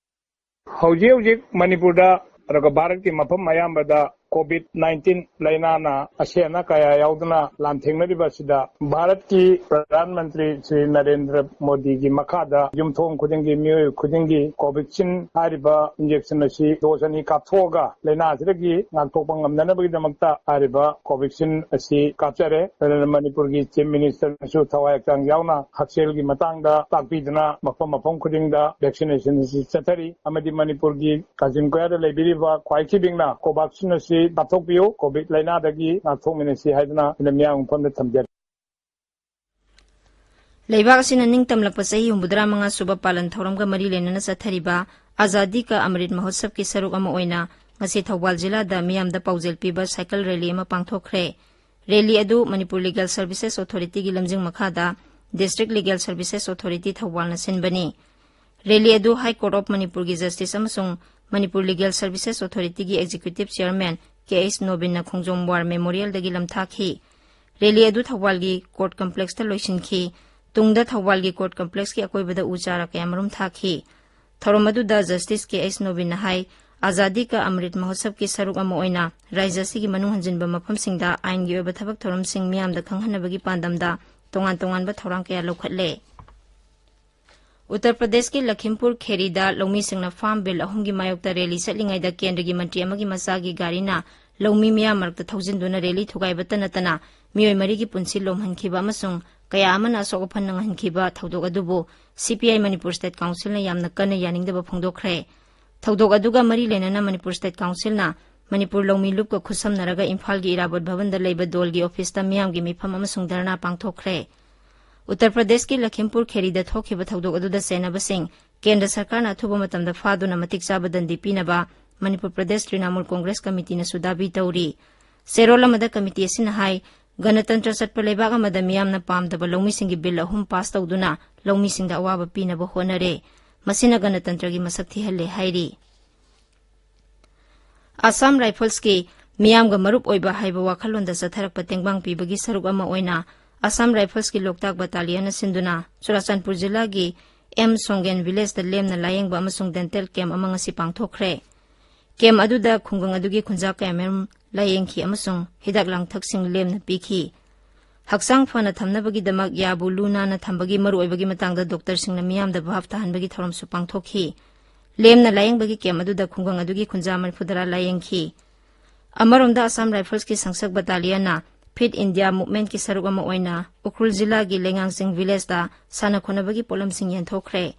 ꯍꯧꯖꯤꯛ ꯍꯧꯖꯤꯛ ꯃꯅꯤꯄꯨꯔꯗ, ꯑꯗꯨꯒ ꯚꯥꯔꯠꯀꯤ ꯃꯐꯝ ꯑꯌꯥꯝꯕꯗ ꯀꯣꯚꯤꯗ ꯅꯥꯏꯟꯇꯤꯟ ꯂꯥꯏꯅꯥꯅ ꯑꯁꯤ ꯑꯅꯥ ꯀꯌꯥ ꯌꯥꯎꯗꯨꯅ ꯂꯥꯟꯊꯦꯡꯅꯔꯤꯕ ꯑꯁꯤꯗ ꯚꯥꯔꯠꯀꯤ ꯄ꯭ꯔꯙꯥꯟ ꯃꯟꯇ꯭ꯔꯤ ꯁ꯭ꯔꯤ ꯅꯔꯦꯟꯗ꯭ꯔ ꯃꯣꯗꯤꯒꯤ ꯃꯈꯥꯗ ꯌꯨꯝꯊꯣꯡ ꯈꯨꯗꯤꯡꯒꯤ, ꯃꯤꯑꯣꯏ ꯈꯨꯗꯤꯡꯒꯤ ꯀꯣꯚꯦꯛꯁꯤꯟ ꯍꯥꯏꯔꯤꯕ ꯏꯟꯖꯦꯛꯁꯟ ꯑꯁꯤ ꯗꯣꯁ ꯑꯅꯤ ꯀꯥꯞꯊꯣꯛꯑꯒ ꯂꯥꯏꯅꯥ ꯑꯁꯤꯗꯒꯤ ꯉꯥꯛꯊꯣꯛꯄ ꯉꯝꯅꯅꯕꯒꯤꯗꯃꯛꯇ ꯍꯥꯏꯔꯤꯕ ꯀꯣꯚꯦꯛꯁꯤꯟ ꯑꯁꯤ ꯀꯥꯞꯆꯔꯦ꯫ ꯑꯗꯨꯅ ꯃꯅꯤꯄꯨꯔꯒꯤ ꯆꯤꯐ ꯃꯤꯅꯤꯁꯇꯔꯅꯁꯨ ꯊꯋꯥꯏ ꯍꯛꯆꯥꯡ ꯌꯥꯎꯅ ꯍꯛꯁꯦꯜꯒꯤ ꯃꯇꯥꯡꯗ ꯇꯥꯛꯄꯤꯗꯨꯅ ꯃꯐꯝ ꯃꯐꯝ ꯈꯨꯗꯤꯡꯗ ꯚꯦꯛꯁꯤꯅꯦꯁꯟ ꯑꯁꯤ ꯆꯠꯊꯔꯤ꯫ ꯑꯃꯗꯤ ꯃꯅꯤꯄꯨꯔꯒꯤ ꯀꯥꯆꯤꯟ ꯀꯣꯌꯥꯗ ꯂꯩꯕꯤꯔꯤꯕ ꯈ꯭ꯋꯥꯏ ꯈꯤꯕꯤꯡꯅ ꯀꯣꯚꯥꯛꯁꯤꯟ ꯑꯁꯤ ꯀꯥꯞꯊꯣꯛꯄꯤꯌꯨ, ꯀꯣꯚꯤꯗ ꯂꯥꯏꯅꯥꯗꯒꯤ ꯉꯥꯛꯊꯣꯛꯃꯤꯟꯅꯁꯤ ꯍꯥꯏꯗꯨꯅ ꯑꯩꯅ ꯃꯤꯌꯥꯝꯒꯤ ꯃꯐꯝꯗ ꯊꯝꯖꯔꯤ꯫ ꯂꯩꯕꯥꯛ ꯑꯁꯤꯅ ꯅꯤꯡꯇꯝꯂꯛꯄ ꯆꯍꯤ ꯍꯨꯝꯐꯨꯇꯔꯥ ꯃꯉꯥ ꯁꯨꯕ ꯄꯥꯂꯟ ꯊꯧꯔꯝꯒ ꯃꯔꯤ ꯂꯩꯅꯅ ꯆꯠꯊꯔꯤꯕ ꯑꯖꯥꯗꯤ ꯀ ꯑꯃ꯭ꯔꯤꯠ ꯃꯍꯣꯠꯁꯕꯀꯤ ꯁꯔꯨꯛ ꯑꯃ ꯑꯣꯏꯅ ꯉꯁꯤ ꯊꯧꯕꯥꯜ ꯖꯤꯂꯥꯗ ꯃꯤꯌꯥꯝꯗ ꯄꯥꯎꯖꯦꯜ ꯄꯤꯕ ꯁꯥꯏꯀꯜ ꯔꯦꯂꯤ ꯑꯃ ꯄꯥꯡꯊꯣꯛꯈ꯭ꯔꯦ꯫ ꯔꯦꯂꯤ ꯑꯗꯨ ꯃꯅꯤꯄꯨꯔ ꯂꯤꯒꯦꯜ ꯁꯔꯚꯤꯁꯦꯁ ꯑꯣꯊꯣꯔꯤꯇꯤꯒꯤ ꯂꯝꯖꯤꯡ ꯃꯈꯥꯗ ꯗꯤꯁꯇ꯭ꯔꯤꯛ ꯂꯤꯒꯦꯜ ꯁꯔꯚꯤꯁꯦꯁ ꯑꯣꯊꯣꯔꯤꯇꯤ ꯊꯧꯕꯥꯜꯅ ꯁꯤꯟꯕꯅꯤ꯫ ꯔꯦꯂꯤ ꯑꯗꯨ ꯍꯥꯏ ꯀꯣꯔꯠ ꯑꯣꯐ ꯃꯅꯤꯄꯨꯔꯒꯤ ꯖꯁꯇꯤꯁ ꯑꯃꯁꯨꯡ ꯃꯅꯤꯄꯨꯔ ꯂꯤꯒꯦꯜ ꯁꯔꯚꯤꯁꯦꯁ ꯑꯣꯊꯣꯔꯤꯇꯤꯒꯤ ꯑꯦꯛꯖꯤꯀ꯭ꯌꯨꯇꯤꯚ ꯆꯤꯌꯔꯃꯦꯟ ꯀꯦ ꯑꯩꯆ ꯅꯣꯕꯤꯟꯅ ꯈꯣꯡꯖꯣꯝ ꯋꯥꯔ ꯃꯦꯃꯣꯔꯤꯌꯦꯜꯗꯒꯤ ꯂꯝꯊꯥꯈꯤ꯫ ꯔꯦꯂꯤ ꯑꯗꯨ ꯊꯧꯕꯥꯜꯒꯤ ꯀꯣꯔꯠ ꯀꯝꯄ꯭ꯂꯦꯛꯁꯇ ꯂꯣꯏꯁꯤꯟꯈꯤ꯫ ꯇꯨꯡꯗ ꯊꯧꯕꯥꯜꯒꯤ ꯀꯣꯔꯠ ꯀꯝꯄ꯭ꯂꯦꯛꯁꯀꯤ ꯑꯀꯣꯏꯕꯗ ꯎ ꯆꯥꯔ ꯀꯌꯥꯃꯔꯨꯝ ꯊꯥꯈꯤ꯫ ꯊꯧꯔꯝ ꯑꯗꯨꯗ ꯖꯁꯇꯤꯁ ꯀꯦ ꯑꯩꯆ ꯅꯣꯕꯤꯟꯅ ꯍꯥꯏ, ꯑꯖꯥꯗꯤ ꯀ ꯑꯃ꯭ꯔꯤꯠ ꯃꯍꯣꯠꯁꯕꯀꯤ ꯁꯔꯨꯛ ꯑꯃ ꯑꯣꯏꯅ ꯔꯥꯖ꯭ꯌ ꯑꯁꯤꯒꯤ ꯃꯅꯨꯡ ꯍꯟꯖꯤꯟꯕ ꯃꯐꯝꯁꯤꯡꯗ ꯑꯥꯏꯟꯒꯤ ꯑꯣꯏꯕ ꯊꯕꯛ ꯊꯧꯔꯝꯁꯤꯡ ꯃꯤꯌꯥꯝꯗ ꯈꯪꯍꯟꯅꯕꯒꯤ ꯄꯥꯟꯗꯝꯗ ꯇꯣꯉꯥꯟ ꯇꯣꯉꯥꯟꯕ ꯊꯧꯔꯥꯡ ꯀꯌꯥ ꯂꯧꯈꯠꯂꯦ꯫ ꯎꯠꯇꯔ ꯄ꯭ꯔꯗꯦꯁꯀꯤ ꯂꯈꯤꯝꯄꯨꯔ ꯈꯦꯔꯤꯗ ꯂꯧꯃꯤꯁꯤꯡꯅ ꯐꯥꯔꯝ ꯕꯤꯜ ꯑꯍꯨꯝꯒꯤ ꯃꯥꯌꯣꯛꯇ ꯔꯦꯂꯤ ꯆꯠꯂꯤꯉꯩꯗ ꯀꯦꯟꯗ꯭ꯔꯒꯤ ꯃꯟꯇ꯭ꯔꯤ ꯑꯃꯒꯤ ꯃꯆꯥꯒꯤ ꯒꯥꯔꯤꯅ ꯂꯧꯃꯤ ꯃꯤꯌꯥꯝ ꯃꯔꯛꯇ ꯊꯧꯖꯤꯟꯗꯨꯅ ꯔꯦꯂꯤ ꯊꯨꯒꯥꯏꯕꯇ ꯅꯠꯇꯅ ꯃꯤꯑꯣꯏ ꯃꯔꯤꯒꯤ ꯄꯨꯟꯁꯤ ꯂꯣꯝꯍꯟꯈꯤꯕ ꯑꯃꯁꯨꯡ ꯀꯌꯥ ꯑꯃꯅ ꯑꯁꯣꯛ ꯑꯄꯟ ꯅꯪꯍꯟꯈꯤꯕ ꯊꯧꯗꯣꯛ ꯑꯗꯨꯕꯨ ꯁꯤ ꯄꯤ ꯑꯥꯏ ꯃꯅꯤꯄꯨꯔ ꯁ꯭ꯇꯦꯠ ꯀꯥꯎꯟꯁꯤꯜꯅ ꯌꯥꯝꯅ ꯀꯟꯅ ꯌꯥꯅꯤꯡꯗꯕ ꯐꯣꯡꯗꯣꯛꯈ꯭ꯔꯦ꯫ ꯊꯧꯗꯣꯛ ꯑꯗꯨꯒ ꯃꯔꯤ ꯂꯩꯅꯅ ꯃꯅꯤꯄꯨꯔ ꯁ꯭ꯇꯦꯠ ꯀꯥꯎꯟꯁꯤꯜꯅ ꯃꯅꯤꯄꯨꯔ ꯂꯧꯃꯤ ꯂꯨꯞꯀ ꯈꯨꯠꯁꯝꯅꯔꯒ ꯏꯝꯐꯥꯜꯒꯤ ꯏꯔꯥꯕꯣꯠ ꯚꯕꯟꯗ ꯂꯩꯕ ꯗꯣꯜꯒꯤ ꯑꯣꯐꯤꯁꯇ ꯃꯤꯌꯥꯝꯒꯤ ꯃꯤꯐꯝ ꯑꯃꯁꯨꯡ ꯙꯔꯅꯥ ꯄꯥꯡꯊꯣꯛꯈ꯭ꯔꯦ꯫ ꯎꯠꯇꯔ ꯄ꯭ꯔꯗꯦꯁꯀꯤ ꯂꯈꯤꯝꯄꯨꯔ ꯈꯦꯔꯤꯗ ꯊꯣꯛꯈꯤꯕ ꯊꯧꯗꯣꯛ ꯑꯗꯨꯗ ꯆꯦꯟꯅꯕꯁꯤꯡ ꯀꯦꯟꯗ꯭ꯔ ꯁꯔꯀꯥꯔꯅ ꯑꯊꯨꯕ ꯃꯇꯝꯗ ꯐꯥꯗꯨꯅ ꯃꯇꯤꯛ ꯆꯥꯕ ꯗꯟꯗꯤ ꯄꯤꯅꯕ ꯃꯅꯤꯄꯨꯔ ꯄ꯭ꯔꯗꯦꯁ ꯇ꯭ꯔꯤꯅꯥꯃꯨꯜ ꯀꯣꯡꯒ꯭ꯔꯦꯁ ꯀꯃꯤꯇꯤꯅꯁꯨ ꯗꯥꯕꯤ ꯇꯧꯔꯤ꯫ ꯆꯦꯔꯣꯜ ꯑꯃꯗ ꯀꯃꯤꯇꯤ ꯑꯁꯤꯅ ꯍꯥꯏ, ꯒꯅꯇꯟꯇ꯭ꯔ ꯆꯠꯄ ꯂꯩꯕꯥꯛ ꯑꯃꯗ ꯃꯤꯌꯥꯝꯅ ꯄꯥꯝꯗꯕ ꯂꯧꯃꯤꯁꯤꯡꯒꯤ ꯕꯤꯜ ꯑꯍꯨꯝ ꯄꯥꯁ ꯇꯧꯗꯨꯅ ꯂꯧꯃꯤꯁꯤꯡꯗ ꯑꯋꯥꯕ ꯄꯤꯅꯕ ꯍꯣꯠꯅꯔꯦ꯫ ꯃꯁꯤꯅ ꯒꯅꯇꯟꯇ꯭ꯔꯒꯤ ꯃꯁꯛ ꯊꯤꯍꯜꯂꯦ ꯍꯥꯏꯔꯤ꯫ ꯑꯁꯥꯝ ꯔꯥꯏꯐꯜꯁꯀꯤ ꯃꯤꯌꯥꯝꯒ ꯃꯔꯨꯞ ꯑꯣꯏꯕ ꯍꯥꯏꯕ ꯋꯥꯈꯜꯂꯣꯟꯗ ꯆꯠꯊꯔꯛꯄ ꯇꯦꯡꯕꯥꯡ ꯄꯤꯕꯒꯤ ꯁꯔꯨꯛ ꯑꯃ ꯑꯣꯏꯅ ꯑꯁꯥꯝ ꯔꯥꯏꯐꯜꯁꯀꯤ ꯂꯣꯛꯇꯥꯛ ꯕꯇꯥꯂꯤꯌꯟꯅ ꯁꯤꯟꯗꯨꯅ ꯆꯨꯔꯥꯆꯥꯟꯄꯨꯔ ꯖꯤꯂꯥꯒꯤ ꯑꯦꯝ ꯁꯣꯡꯒꯦꯟ ꯚꯤꯂꯦꯖꯇ ꯂꯦꯝꯅ ꯂꯥꯌꯦꯡꯕ ꯑꯃꯁꯨꯡ ꯗꯦꯟꯇꯦꯜ ꯀꯦꯝꯞ ꯑꯃ ꯉꯁꯤ ꯄꯥꯡꯊꯣꯛꯈ꯭ꯔꯦ꯫ ꯀꯦꯝꯞ ꯑꯗꯨꯗ ꯈꯨꯡꯒꯪ ꯑꯗꯨꯒꯤ ꯈꯨꯟꯖꯥ ꯀꯌꯥꯃꯔꯨꯝ ꯂꯥꯌꯦꯡꯈꯤ ꯑꯃꯁꯨꯡ ꯍꯤꯗꯥꯛ ꯂꯥꯡꯊꯛꯁꯤꯡ ꯂꯦꯝꯅ ꯄꯤꯈꯤ꯫ ꯍꯛꯆꯥꯡ ꯐꯅ ꯊꯝꯅꯕꯒꯤꯗꯃꯛ ꯌꯥꯕꯨ ꯂꯨ ꯅꯥꯟꯅ ꯊꯝꯕꯒꯤ ꯃꯔꯨꯑꯣꯏꯕꯒꯤ ꯃꯇꯥꯡꯗ ꯗꯣꯛꯇꯔꯁꯤꯡꯅ ꯃꯤꯌꯥꯝꯗ ꯚꯥꯞ ꯇꯥꯍꯟꯕꯒꯤ ꯊꯧꯔꯝꯁꯨ ꯄꯥꯡꯊꯣꯛꯈꯤ꯫ ꯂꯦꯝꯅ ꯂꯥꯌꯦꯡꯕꯒꯤ ꯀꯦꯝꯞ ꯑꯗꯨꯗ ꯈꯨꯡꯒꯪ ꯑꯗꯨꯒꯤ ꯈꯨꯟꯖꯥ ꯃꯔꯤꯐꯨꯇꯔꯥ ꯂꯥꯌꯦꯡꯈꯤ꯫ ꯑꯃꯔꯣꯝꯗ ꯑꯁꯥꯝ ꯔꯥꯏꯐꯜꯁꯀꯤ ꯁꯪꯁꯛ ꯕꯇꯥꯂꯤꯌꯟꯅ ꯐꯤꯠ ꯏꯟꯗꯤꯌꯥ ꯃꯨꯚꯃꯦꯟꯠꯀꯤ ꯁꯔꯨꯛ ꯑꯃ ꯑꯣꯏꯅ ꯎꯈ꯭ꯔꯨꯜ ꯖꯤꯂꯥꯒꯤ ꯂꯩꯉꯥꯡꯆꯤꯡ ꯚꯤꯂꯦꯖꯇ ꯁꯥꯟꯅ ꯈꯣꯠꯅꯕꯒꯤ ꯄꯣꯠꯂꯝꯁꯤꯡ ꯌꯦꯟꯊꯣꯛꯈ꯭ꯔꯦ꯫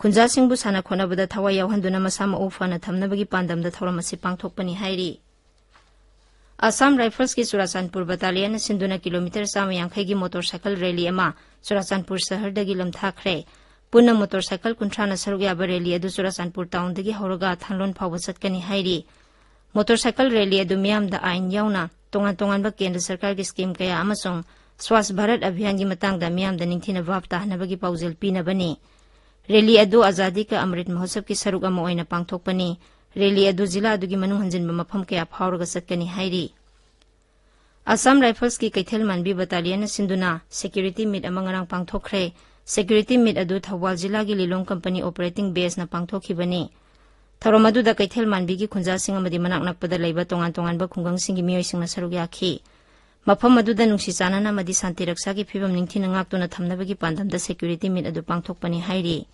ꯈꯨꯟꯖꯥꯁꯤꯡꯕꯨ ꯁꯥꯟꯅ ꯈꯣꯠꯅꯕꯗ ꯊꯋꯥꯏ ꯌꯥꯎꯍꯟꯗꯨꯅ ꯃꯁꯥ ꯃꯎ ꯐꯅ ꯊꯝꯅꯕꯒꯤ ꯄꯥꯟꯗꯝꯗ ꯊꯧꯔꯝ ꯑꯁꯤ ꯄꯥꯡꯊꯣꯛꯄꯅꯤ ꯍꯥꯏꯔꯤ꯫ ꯑꯁꯥꯝ ꯔꯥꯏꯐꯜꯁꯀꯤ ꯆꯨꯔꯥꯆꯥꯟꯄꯨꯔ ꯕꯇꯥꯂꯤꯌꯟꯅ ꯁꯤꯟꯗꯨꯅ ꯀꯤꯂꯣꯃꯤꯇꯔ ꯆꯥꯝꯃ ꯌꯥꯡꯈꯩꯒꯤ ꯃꯣꯇꯣꯔ ꯁꯥꯏꯀꯜ ꯔꯦꯂꯤ ꯑꯃ ꯆꯨꯔꯥꯆꯥꯟꯄꯨꯔ ꯁꯍꯔꯗꯒꯤ ꯂꯝꯊꯥꯈ꯭ꯔꯦ꯫ ꯄꯨꯟꯅ ꯃꯣꯇꯣꯔ ꯁꯥꯏꯀꯜ ꯀꯨꯟꯊ꯭ꯔꯥꯅ ꯁꯔꯨꯛ ꯌꯥꯕ ꯔꯦꯂꯤ ꯑꯗꯨ ꯆꯨꯔꯥꯆꯥꯟꯄꯨꯔ ꯇꯥꯎꯟꯗꯒꯤ ꯍꯧꯔꯒ ꯊꯥꯡꯂꯣꯟ ꯐꯥꯎꯕ ꯆꯠꯀꯅꯤ ꯍꯥꯏꯔꯤ꯫ ꯃꯣꯇꯣꯔ ꯁꯥꯏꯀꯜ ꯔꯦꯂꯤ ꯑꯗꯨ ꯃꯤꯌꯥꯝꯗ ꯑꯥꯏꯟ ꯌꯥꯎꯅ ꯇꯣꯉꯥꯟ ꯇꯣꯉꯥꯟꯕ ꯀꯦꯟꯗ꯭ꯔ ꯁꯔꯀꯥꯔꯒꯤ ꯁ꯭ꯀꯤꯝ ꯀꯌꯥ ꯑꯃꯁꯨꯡ ꯁ꯭ꯋꯥꯁ ꯚꯥꯔꯠ ꯑꯚꯤꯌꯥꯟꯒꯤ ꯃꯇꯥꯡꯗ ꯃꯤꯌꯥꯝꯗ ꯅꯤꯡꯊꯤꯅ ꯚꯥꯞ ꯇꯥꯍꯟꯅꯕꯒꯤ ꯄꯥꯎꯖꯦꯜ ꯄꯤꯅꯕꯅꯤ꯫ ꯔꯦꯂꯤ ꯑꯗꯨ ꯑꯖꯥꯗꯤ ꯀ ꯑꯃ꯭ꯔꯤꯠ ꯃꯍꯣꯠꯁꯕꯀꯤ ꯁꯔꯨꯛ ꯑꯃ ꯑꯣꯏꯅ ꯄꯥꯡꯊꯣꯛꯄꯅꯤ꯫ ꯔꯦꯂꯤ ꯑꯗꯨ ꯖꯤꯂꯥ ꯑꯗꯨꯒꯤ ꯃꯅꯨꯡ ꯍꯟꯖꯤꯟꯕ ꯃꯐꯝ ꯀꯌꯥ ꯐꯥꯎꯔꯒ ꯆꯠꯀꯅꯤ ꯍꯥꯏꯔꯤ꯫ ꯑꯁꯥꯝ ꯔꯥꯏꯐꯜꯁꯀꯤ ꯀꯩꯊꯦꯜ ꯃꯥꯟꯕꯤ ꯕꯇꯥꯂꯤꯌꯟꯅ ꯁꯤꯟꯗꯨꯅ ꯁꯦꯀ꯭ꯌꯨꯔꯤꯇꯤ ꯃꯤꯠ ꯑꯃ ꯉꯔꯥꯡ ꯄꯥꯡꯊꯣꯛꯈ꯭ꯔꯦ꯫ ꯁꯦꯀ꯭ꯌꯨꯔꯤꯇꯤ ꯃꯤꯠ ꯑꯗꯨ ꯊꯧꯕꯥꯜ ꯖꯤꯂꯥꯒꯤ ꯂꯤꯂꯣꯡ ꯀꯝꯄꯅꯤ ꯑꯣꯄꯔꯦꯇꯤꯡ ꯕꯦꯁꯅ ꯄꯥꯡꯊꯣꯛꯈꯤꯕꯅꯤ꯫ ꯊꯧꯔꯝ ꯑꯗꯨꯗ ꯀꯩꯊꯦꯜ ꯃꯥꯟꯕꯤꯒꯤ ꯈꯨꯟꯖꯥꯁꯤꯡ ꯑꯃꯗꯤ ꯃꯅꯥꯛ ꯅꯛꯄꯗ ꯂꯩꯕ ꯇꯣꯉꯥꯟ ꯇꯣꯉꯥꯟꯕ ꯈꯨꯡꯒꯪꯁꯤꯡꯒꯤ ꯃꯤꯑꯣꯏꯁꯤꯡꯅ ꯁꯔꯨꯛ ꯌꯥꯈꯤ꯫ ꯃꯐꯝ ꯑꯗꯨꯗ ꯅꯨꯡꯁꯤ ꯆꯥꯟꯅꯅ ꯑꯃꯗꯤ ꯁꯥꯟꯇꯤ ꯔꯛꯁꯥꯒꯤ ꯐꯤꯕꯝ ꯅꯤꯡꯊꯤꯅ ꯉꯥꯛꯇꯨꯅ ꯊꯝꯅꯕꯒꯤ ꯄꯥꯟꯗꯝꯗ ꯁꯦꯀ꯭ꯌꯨꯔꯤꯇꯤ ꯃꯤꯠ ꯑꯗꯨ ꯄꯥꯡꯊꯣꯛꯄꯅꯤ ꯍꯥꯏꯔꯤ꯫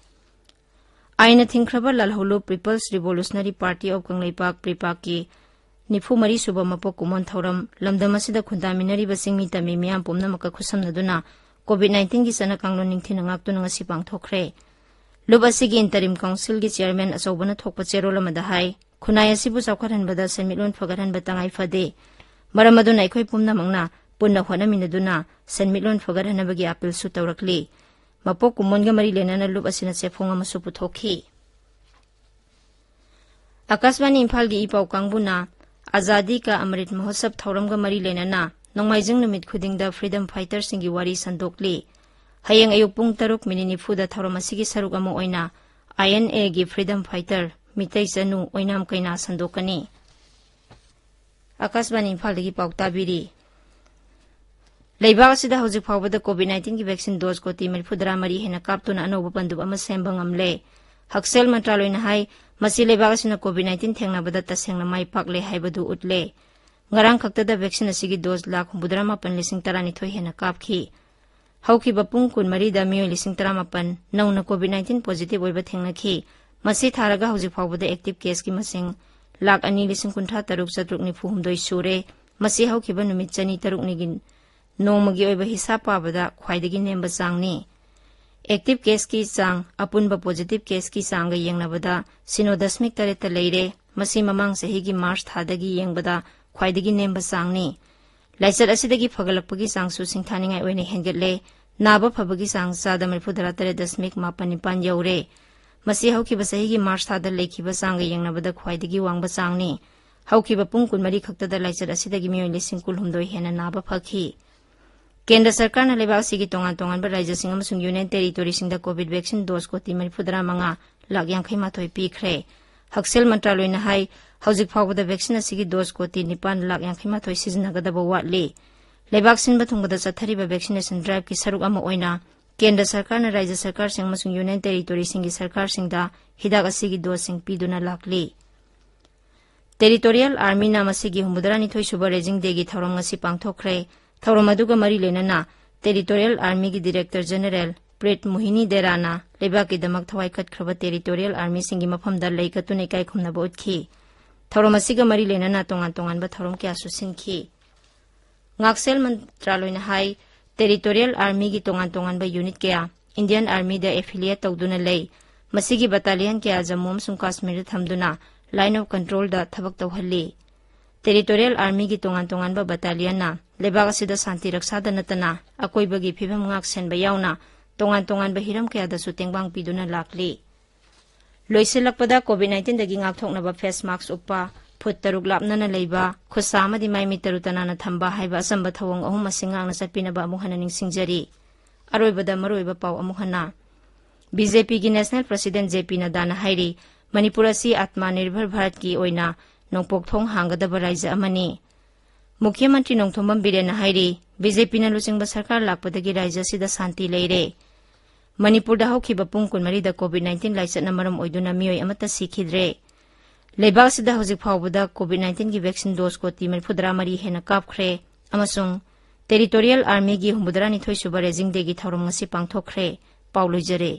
ꯑꯥꯏꯟꯅ ꯊꯤꯡꯈ꯭ꯔꯕ ꯂꯥꯜꯍꯧꯂꯨꯞ People's Revolutionary Party of Kangleipak, ꯄ꯭ꯔꯤꯄꯥꯛꯀꯤ ꯅꯤꯐꯨ ꯃꯔꯤ ꯁꯨꯕ ꯃꯄꯣꯛ ꯀꯨꯝꯑꯣꯟ ꯊꯧꯔꯝ ꯂꯝꯗꯝ ꯑꯁꯤꯗ ꯈꯨꯟꯗꯥꯃꯤꯟꯅꯔꯤꯕꯁꯤꯡ ꯃꯤ ꯇꯝꯃꯤ ꯃꯤꯌꯥꯝ ꯄꯨꯝꯅꯃꯛꯀ ꯈꯨꯠꯁꯝꯅꯗꯨꯅ COVID nineteen ꯒꯤ ꯆꯠꯅ ꯀꯥꯡꯂꯣꯟ ꯅꯤꯡꯊꯤꯅ ꯉꯥꯛꯇꯨꯅ ꯉꯁꯤ ꯄꯥꯡꯊꯣꯛꯈ꯭ꯔꯦ꯫ ꯂꯨꯞ ꯑꯁꯤꯒꯤ ꯏꯟꯇꯔꯤꯝ ꯀꯥꯎꯟꯁꯤꯜꯒꯤ ꯆꯤꯌꯔꯃꯦꯟ ꯑꯆꯧꯕꯅ ꯊꯣꯛꯄ ꯆꯦꯔꯣꯜ ꯑꯃꯗ ꯍꯥꯏ, ꯈꯨꯟꯅꯥꯏ ꯑꯁꯤꯕꯨ ꯆꯥꯎꯈꯠꯍꯟꯕꯗ ꯁꯦꯟꯃꯤꯠꯂꯣꯟ ꯐꯒꯠꯍꯟꯕ ꯇꯉꯥꯏ ꯐꯗꯦ꯫ ꯃꯔꯝ ꯑꯗꯨꯅ ꯑꯩꯈꯣꯏ ꯄꯨꯝꯅꯃꯛꯅ ꯄꯨꯟꯅ ꯍꯣꯠꯅꯃꯤꯟꯅꯗꯨꯅ ꯁꯦꯟꯃꯤꯠꯂꯣꯟ ꯐꯒꯠꯍꯟꯅꯕꯒꯤ ꯑꯥꯄꯤꯜꯁꯨ ꯇꯧꯔꯛꯂꯤ꯫ ꯃꯄꯣꯛ ꯀꯨꯝꯑꯣꯟꯒ ꯃꯔꯤ ꯂꯩꯅꯅ ꯂꯨꯞ ꯑꯁꯤꯅ ꯆꯦꯐꯣꯡ ꯑꯃꯁꯨ ꯄꯨꯊꯣꯛꯈꯤ꯫ ꯑꯀꯥꯁꯕꯥꯅꯤ ꯏꯝꯐꯥꯜꯒꯤ ꯏ ꯄꯥꯎ ꯀꯥꯡꯕꯨꯅ ꯑꯖꯥꯗꯤ ꯀꯥ ꯑꯃ꯭ꯔꯤꯠ ꯃꯍꯣꯠꯁꯕ ꯊꯧꯔꯝꯒ ꯃꯔꯤ ꯂꯩꯅꯅ ꯅꯣꯡꯃꯥꯏꯖꯤꯡ ꯅꯨꯃꯤꯠ ꯈꯨꯗꯤꯡꯗ ꯐ꯭ꯔꯤꯗꯝ ꯐꯥꯏꯇꯔꯁꯤꯡꯒꯤ ꯋꯥꯔꯤ ꯁꯟꯗꯣꯛꯂꯤ꯫ ꯍꯌꯦꯡ ꯑꯌꯨꯛ ꯄꯨꯡ ꯇꯔꯨꯛ ꯃꯤꯅꯤꯠ ꯅꯤꯐꯨꯗ ꯊꯧꯔꯝ ꯑꯁꯤꯒꯤ ꯁꯔꯨꯛ ꯑꯃ ꯑꯣꯏꯅ INA ꯒꯤ ꯐ꯭ꯔꯤꯗꯝ ꯐꯥꯏꯇꯔ ꯃꯤꯇꯩ ꯆꯅꯨ ꯑꯣꯏꯅꯥꯝ ꯀꯩꯅꯥ ꯁꯟꯗꯣꯛꯀꯅꯤ꯫ ꯑꯀꯥꯁꯕꯥꯅꯤ ꯏꯝꯐꯥꯜꯗꯒꯤ ꯄꯥꯎ ꯇꯥꯕꯤꯔꯤ꯫ ꯂꯩꯕꯥꯛ ꯑꯁꯤꯗ ꯍꯧꯖꯤꯛ ꯐꯥꯎꯕꯗ COVID nineteen ꯒꯤ vaccine dose ꯀꯣꯇꯤ ꯃꯔꯤꯐꯨꯇꯔꯥ ꯃꯔꯤ ꯍꯦꯟꯅ ꯀꯥꯞꯇꯨꯅ ꯑꯅꯧꯕ ꯄꯟꯗꯨꯞ ꯑꯃ ꯁꯦꯝꯕ ꯉꯝꯂꯦ꯫ ꯍꯛꯁꯦꯜ ꯃꯟꯇ꯭ꯔꯥꯂꯣꯏꯅ ꯍꯥꯏ, ꯃꯁꯤ ꯂꯩꯕꯥꯛ ꯑꯁꯤꯅ COVID nineteen ꯊꯦꯡꯅꯕꯗ ꯇꯁꯦꯡꯅ ꯃꯥꯏ ꯄꯥꯛꯂꯦ ꯍꯥꯏꯕꯗꯨ ꯎꯠꯂꯦ꯫ ꯉꯔꯥꯡ ꯈꯛꯇꯗ vaccine ꯑꯁꯤꯒꯤ dose ꯂꯥꯈ ꯍꯨꯝꯐꯨꯇꯔꯥ ꯃꯥꯄꯟ ꯂꯤꯁꯤꯡ ꯇꯔꯥꯅꯤꯊꯣꯏ ꯍꯦꯟꯅ ꯀꯥꯞꯈꯤ꯫ ꯍꯧꯈꯤꯕ ꯄꯨꯡ ꯀꯨꯟꯃꯔꯤꯗ ꯃꯤꯑꯣꯏ ꯂꯤꯁꯤꯡ ꯇꯔꯥꯃꯥꯄꯟ ꯅꯧꯅ COVID nineteen positive ꯑꯣꯏꯕ ꯊꯦꯡꯅꯈꯤ꯫ ꯃꯁꯤ ꯊꯥꯔꯒ ꯍꯧꯖꯤꯛ ꯐꯥꯎꯕꯗ active caseꯀꯤ ꯃꯁꯤꯡ ꯂꯥꯈ ꯑꯅꯤ ꯂꯤꯁꯤꯡ ꯀꯨꯟꯊ꯭ꯔꯥ ꯇꯔꯨꯛ ꯆꯥꯇ꯭ꯔꯨꯛ ꯅꯤꯐꯨ ꯍꯨꯝꯗꯣꯏ ꯁꯨꯔꯦ꯫ ꯃꯁꯤ ꯍꯧꯈꯤꯕ ꯅꯨꯃꯤꯠ ꯆꯅꯤ ꯇꯔꯨꯛꯅꯤꯒꯤ ꯅꯣꯡꯃꯒꯤ ꯑꯣꯏꯕ ꯍꯤꯁꯥꯞ ꯄꯥꯕꯗ ꯈ꯭ꯋꯥꯏꯗꯒꯤ ꯅꯦꯝꯕ ꯆꯥꯡꯅꯤ꯫ Active caseꯀꯤ ꯆꯥꯡ ꯑꯄꯨꯟꯕ positive caseꯀꯤ ꯆꯥꯡꯒ ꯌꯦꯡꯅꯕꯗ ꯁꯤꯅꯣ ꯗꯁꯃꯤꯛ ꯇꯔꯦꯠꯇ ꯂꯩꯔꯦ꯫ ꯃꯁꯤ ꯃꯃꯥꯡ ꯆꯍꯤꯒꯤ March ꯊꯥꯗꯒꯤ ꯌꯦꯡꯕꯗ ꯈ꯭ꯋꯥꯏꯗꯒꯤ ꯅꯦꯝꯕ ꯆꯥꯡꯅꯤ꯫ ꯂꯥꯏꯆꯠ ꯑꯁꯤꯗꯒꯤ ꯐꯒꯠꯂꯛꯄꯒꯤ ꯆꯥꯡꯁꯨ ꯁꯤꯡꯊꯥꯅꯤꯡꯉꯥꯏ ꯑꯣꯏꯅ ꯍꯦꯟꯒꯠꯂꯦ꯫ ꯅꯥꯕ ꯐꯕꯒꯤ ꯆꯥꯡ ꯆꯥꯗ ꯃꯔꯤꯐꯨꯇꯔꯥ ꯇꯔꯦꯠ ꯗꯁꯃꯤꯛ ꯃꯥꯄꯟ ꯅꯤꯄꯥꯟ ꯌꯧꯔꯦ꯫ ꯃꯁꯤ ꯍꯧꯈꯤꯕ ꯆꯍꯤꯒꯤ March ꯊꯥꯗ ꯂꯩꯈꯤꯕ ꯆꯥꯡꯒ ꯌꯦꯡꯅꯕꯗ ꯈ꯭ꯋꯥꯏꯗꯒꯤ ꯋꯥꯡꯕ ꯆꯥꯡꯅꯤ꯫ ꯍꯧꯈꯤꯕ ꯄꯨꯡ ꯀꯨꯟꯃꯔꯤ ꯈꯛꯇꯗ ꯂꯥꯏꯆꯠ ꯑꯁꯤꯗꯒꯤ ꯃꯤꯑꯣꯏ ꯂꯤꯁꯤꯡ ꯀꯨꯟꯍꯨꯝꯗꯣꯏ ꯍꯦꯟꯅ ꯅꯥꯕ ꯐꯈꯤ꯫ ꯀꯦꯟꯗ꯭ꯔ ꯁꯔꯀꯥꯔꯅ ꯂꯩꯕꯥꯛ ꯑꯁꯤꯒꯤ ꯇꯣꯉꯥꯟ ꯇꯣꯉꯥꯟꯕ ꯔꯥꯖ꯭ꯌꯁꯤꯡ ꯑꯃꯁꯨꯡ Union Territoryꯁꯤꯡꯗ COVID vaccine dose ꯀꯣꯇꯤ ꯃꯔꯤꯐꯨꯇꯔꯥ ꯃꯉꯥ ꯂꯥꯈ ꯌꯥꯡꯈꯩ ꯃꯥꯊꯣꯏ ꯄꯤꯈ꯭ꯔꯦ꯫ ꯍꯛꯁꯦꯜ ꯃꯟꯇ꯭ꯔꯥꯂꯣꯏꯅ ꯍꯥꯏ, ꯍꯧꯖꯤꯛ ꯐꯥꯎꯕꯗ vaccine ꯑꯁꯤꯒꯤ dose ꯀꯣꯇꯤ ꯅꯤꯄꯥꯟ ꯂꯥꯈ ꯌꯥꯡꯈꯩ ꯃꯥꯊꯣꯏ ꯁꯤꯖꯤꯟꯅꯒꯗꯕ ꯋꯥꯠꯂꯤ꯫ ꯂꯩꯕꯥꯛ ꯁꯤꯟꯕ ꯊꯨꯡꯕꯗ ꯆꯠꯊꯔꯤꯕ vaccination driveꯀꯤ ꯁꯔꯨꯛ ꯑꯃ ꯑꯣꯏꯅ ꯀꯦꯟꯗ꯭ꯔ ꯁꯔꯀꯥꯔꯅ ꯔꯥꯖ꯭ꯌ ꯁꯔꯀꯥꯔꯁꯤꯡ ꯑꯃꯁꯨꯡ Union Territoryꯁꯤꯡꯒꯤ ꯁꯔꯀꯥꯔꯁꯤꯡꯗ ꯍꯤꯗꯥꯛ ꯑꯁꯤꯒꯤ doseꯁꯤꯡ ꯄꯤꯗꯨꯅ ꯂꯥꯛꯂꯤ꯫ Territorial Armyꯅ ꯃꯁꯤꯒꯤ ꯍꯨꯝꯐꯨꯇꯔꯥꯅꯤꯊꯣꯏ ꯁꯨꯕ Raising Dayꯒꯤ ꯊꯧꯔꯝ ꯉꯁꯤ ꯄꯥꯡꯊꯣꯛꯈ꯭ꯔꯦ꯫ ꯊꯧꯔꯝ ꯑꯗꯨꯒ ꯃꯔꯤ ꯂꯩꯅꯅ Territorial Armyꯒꯤ Director General Preet Mohini Dherana ꯂꯩꯕꯥꯛꯀꯤꯗꯃꯛ ꯊꯋꯥꯏ ꯀꯠꯈ꯭ꯔꯕ Territorial Armyꯁꯤꯡꯒꯤ ꯃꯐꯝꯗ ꯂꯩ ꯀꯠꯇꯨꯅ ꯏꯀꯥꯏ ꯈꯨꯝꯅꯕ ꯎꯠꯈꯤ꯫ ꯊꯧꯔꯝ ꯑꯁꯤꯒ ꯃꯔꯤ ꯂꯩꯅꯅ ꯇꯣꯉꯥꯟ ꯇꯣꯉꯥꯟꯕ ꯊꯧꯔꯝ ꯀꯌꯥꯁꯨ ꯁꯤꯟꯈꯤ꯫ ꯉꯥꯛꯁꯦꯜ ꯃꯟꯇ꯭ꯔꯥꯂꯣꯏꯅ ꯍꯥꯏ, Territorial Armyꯒꯤ ꯇꯣꯉꯥꯟ ꯇꯣꯉꯥꯟꯕ unit ꯀꯌꯥ Indian Armyꯗ affiliate ꯇꯧꯗꯨꯅ ꯂꯩ꯫ ꯃꯁꯤꯒꯤ battalion ꯀꯌꯥ ꯖꯝꯃꯨ ꯑꯃꯁꯨꯡ ꯀꯥꯁꯃꯤꯔꯗ ꯊꯝꯗꯨꯅ Line of Controlꯗ ꯊꯕꯛ ꯇꯧꯍꯜꯂꯤ꯫ Territorial Armyꯒꯤ ꯇꯣꯉꯥꯟ ꯇꯣꯉꯥꯟꯕ battalionꯅ ꯂꯩꯕꯥꯛ ꯑꯁꯤꯗ ꯁꯥꯟꯇꯤ ꯔꯛꯁꯥꯗ ꯅꯠꯇꯅ ꯑꯀꯣꯏꯕꯒꯤ ꯐꯤꯕꯝ ꯉꯥꯛ ꯁꯦꯟꯕ ꯌꯥꯎꯅ ꯇꯣꯉꯥꯟ ꯇꯣꯉꯥꯟꯕ ꯍꯤꯔꯝ ꯀꯌꯥꯗꯁꯨ ꯇꯦꯡꯕꯥꯡ ꯄꯤꯗꯨꯅ ꯂꯥꯛꯂꯤ꯫ ꯂꯣꯏꯁꯤꯜꯂꯛꯄꯗ COVID nineteenꯗꯒꯤ ꯉꯥꯛꯊꯣꯛꯅꯕ face mask ꯎꯞꯄ, ꯐꯨꯠ ꯇꯔꯨꯛ ꯂꯥꯞꯅꯅ ꯂꯩꯕ, ꯈꯨꯠꯁꯥ ꯑꯃꯗꯤ ꯃꯥꯏ ꯃꯤꯠ ꯇꯔꯨ ꯇꯅꯥꯟꯅ ꯊꯝꯕ ꯍꯥꯏꯕ ꯑꯆꯝꯕ ꯊꯧꯑꯣꯡ ꯑꯍꯨꯝ ꯑꯁꯤ ꯉꯥꯛꯅ ꯆꯠꯄꯤꯅꯕ ꯑꯃꯨꯛ ꯍꯟꯅ ꯅꯤꯡꯁꯤꯡꯖꯔꯤ꯫ ꯑꯔꯣꯏꯕꯗ ꯃꯔꯨꯑꯣꯏꯕ ꯄꯥꯎ ꯑꯃꯨꯛ ꯍꯟꯅ꯫ BJPꯒꯤ National President J P Naddꯥꯅ ꯍꯥꯏꯔꯤ, ꯃꯅꯤꯄꯨꯔ ꯑꯁꯤ Atmanirbhar Bharatꯀꯤ ꯑꯣꯏꯅ ꯅꯣꯡꯄꯣꯛ ꯊꯣꯡ ꯍꯥꯡꯒꯗꯕ ꯔꯥꯏꯖ꯭ꯌ ꯑꯃꯅꯤ꯫ ꯃꯨꯈ꯭ꯌ ꯃꯟꯇ꯭ꯔꯤ ꯅꯣꯡꯊꯣꯝꯕꯝ ꯕꯤꯔꯦꯟꯅ ꯍꯥꯏꯔꯤ, BJPꯅ ꯂꯨꯆꯤꯡꯕ ꯁꯔꯀꯥꯔ ꯂꯥꯛꯄꯗꯒꯤ ꯔꯥꯏꯖ꯭ꯌ ꯑꯁꯤꯗ ꯁꯥꯟꯇꯤ ꯂꯩꯔꯦ꯫ ꯃꯅꯤꯄꯨꯔꯗ ꯍꯧꯈꯤꯕ ꯄꯨꯡ ꯀꯨꯟꯃꯔꯤꯗ COVID nineteen ꯂꯥꯏꯆꯠꯅ ꯃꯔꯝ ꯑꯣꯏꯗꯨꯅ ꯃꯤꯑꯣꯏ ꯑꯃꯠꯇ ꯁꯤꯈꯤꯗ꯭ꯔꯦ꯫ ꯂꯩꯕꯥꯛ ꯑꯁꯤꯗ ꯍꯧꯖꯤꯛ ꯐꯥꯎꯕꯗ COVID nineteen ꯒꯤ vaccine dose ꯀꯣꯇꯤ ꯃꯔꯤꯐꯨꯇꯔꯥ ꯃꯔꯤ ꯍꯦꯟꯅ ꯀꯥꯞꯈ꯭ꯔꯦ ꯑꯃꯁꯨꯡ Territorial Army ꯒꯤ ꯍꯨꯝꯐꯨꯇꯔꯥꯅꯤꯊꯣꯏ ꯁꯨꯕ Raising Day ꯒꯤ ꯊꯧꯔꯝ ꯉꯁꯤ ꯄꯥꯡꯊꯣꯛꯈ꯭ꯔꯦ꯫ ꯄꯥꯎ ꯂꯣꯏꯖꯔꯦ꯫